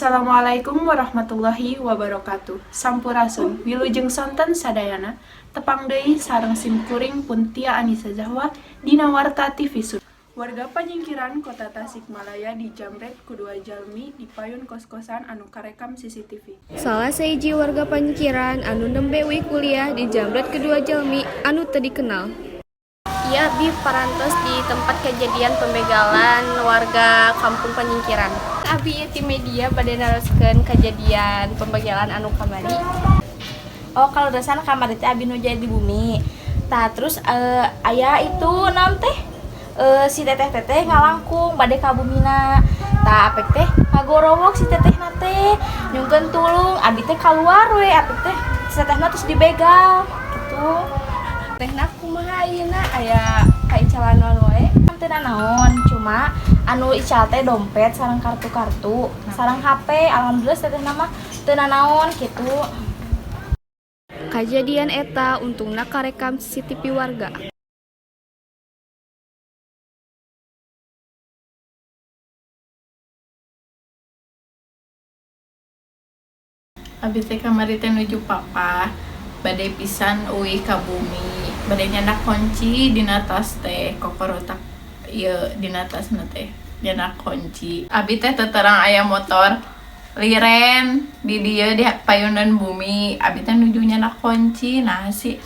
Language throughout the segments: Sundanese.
Assalamualaikum warahmatullahi wabarakatuh. Sampurasun, wilujeng sonten sadayana, tepang deui sareng simkuring Puntia Anisa Zahwa dina Warta TV Sunda. Warga Panyingkiran, Kota Tasikmalaya, dijamret ku dua jalmi di payun kos-kosan anu karekam CCTV. Salah sahiji warga Panyingkiran anu nembe uih kuliah dijamret ku dua jalmi anu teu dikenal. Iya, abdi parantos di tempat kejadian pembegalan warga Kampung Panyingkiran. Abi ieu ti media bade naroskeun kejadian pembegalan anu kamari. Oh, kalau dasar kamari teh abi nu jadi di bumi. Tah, terus aya itu naon teh? Si teteh-teteh ngalangkung bade ka bumina. Tah, apek teh ngagorowok si tetehna teh, nyungkeun tulung, abi teh kaluar we, apek teh si tetehna terus dibegal gitu. Tehna kumaha ayeuna, aya kaicalan naon wae? Teu naon, cuma anu ical teh dompet sareng kartu-kartu, sareng HP. Alhamdulillah si tetehna mah teu nanaon gitu. Kajadian eta untungna karekam CCTV warga. Abi teh kamari teh nuju papa bade pisan uih ka bumi, bade nyandak kunci dina tas teh, kokorotak ieu dina tasna teh nyandak kunci. Abi teh teu terang aya motor liren di dieu di payunan bumi. Abi teh nuju nyandak kunci, nah si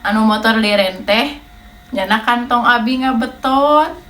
anu motor liren teh nyandak kantong abi, ngabetot.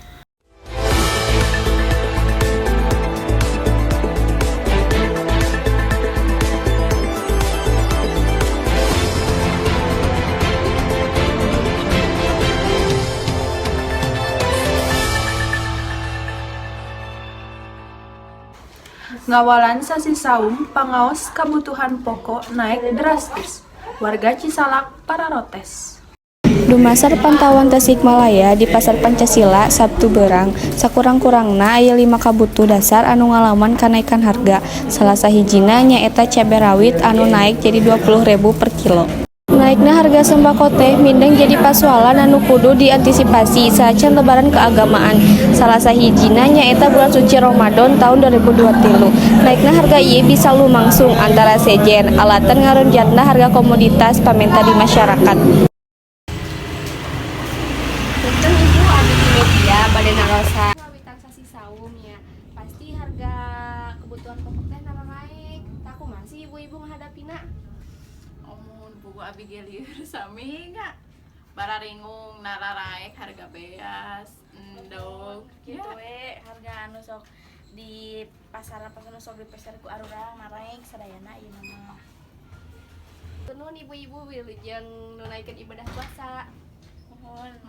Ngawalan sasi saum, pangaos kabutuhan pokok naik drastis. Warga Cisalak pararotes. Dumasar pantauan Tasikmalaya di Pasar Pancasila Sabtu beurang, sakurang-kurangna aya 5 kabutuh dasar anu ngalaman kanaikan harga. Salah sahijina nyaeta cabe rawit anu naik jadi 20.000 per kilo. Naikna harga sembako teh mindeng jadi pasualan anu kudu diantisipasi saacan lebaran keagamaan. Salah sahijina nyaeta bulan suci Ramadan tahun 2023. Naikna harga ieu bisa lumangsung antara sejen alatan ngaronjatna harga komoditas pamenta di masyarakat. Punten Ibu, abdi ti media bade narosan. Kawitan sasi saum ya, pasti harga kebutuhan pokok teh naik. Tah, kumaha sih ibu-ibu ngadapina? Omun buku abi ge lieur sami nga bararingung nararaek harga beas, endog. Gitu ya. We harga anu sok di pasar pasar nu sok di pasar ku arurang naraek sadayana ieu mah. Nuhun ibu-ibu, wilujeng nunaikan ibadah puasa. Nuhun.